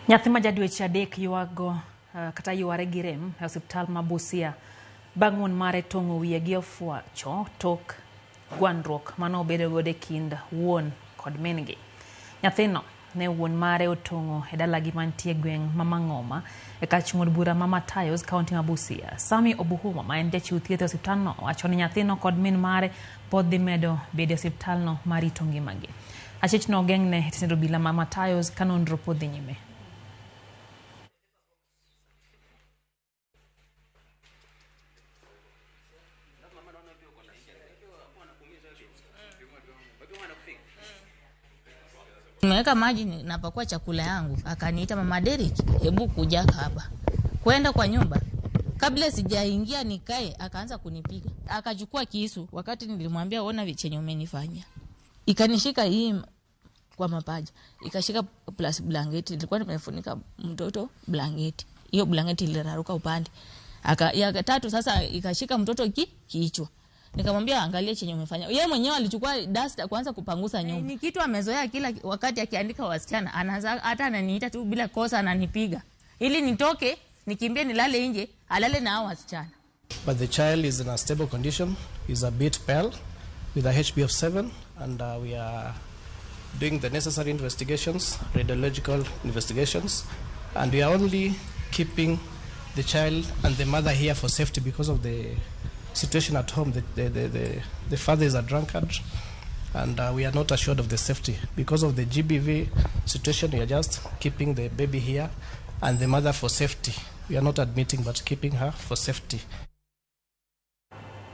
Nyathi ma ja dweche 3 ywago kata yware gi rem e osiptal ma Busia bang' wuon mare tong'o wiye gi ofuacho tok gwandruok mane obedo godo e kind wuon kod min-gi. Nyathino ne wuon mare otong'o e dalagi mantie gweng' ma Mang'oma e kar chung' od bura ma Matayos, kaunti ma Busia. Sami Obuhuma ma en jachiw thieth e osiptalno wacho ni nyathino kod min mare pod dhi medo bedo e osiptalno mar rito ngimagi. Achich no ogeng'ne e tend obila ma Matayos ka nonro pod dhi nyime. Nimeweka maji napakua chakula yangu, akaniita Mama Derek, hebu kuja hapa. Kwenda kwa nyumba, kabla sijaingia nikae, akaanza kunipiga. Akachukua kisu, wakati nilimwambia ona chenye umenifanyia. Ikanishika hii kwa mapaja, ikashika plus blanketi, nilikuwa nimefunika mtoto blanketi. Hiyo blanketi iliraruka upande. Aka ya tatu sasa ikashika mtoto kichwa. Nikamwambia angalia chenye umefanya. Yeye mwenyewe alichukua duster kuanza kupangusa nyumba. Ni kitu amezoea kila wakati akiandika wasichana, anaanza hata ananiita tu bila kosa ananipiga. Ili nitoke, nikimbie nilale nje, alale na hao wasichana. But the child is in a stable condition, is a bit pale with a HB of 7, and we are doing the necessary investigations, radiological investigations, and we are only keeping the child and the mother here for safety because of the situation at home. The father is a drunkard, and we are not assured of the safety. Because of the GBV situation, we are just keeping the baby here and the mother for safety. We are not admitting, but keeping her for safety.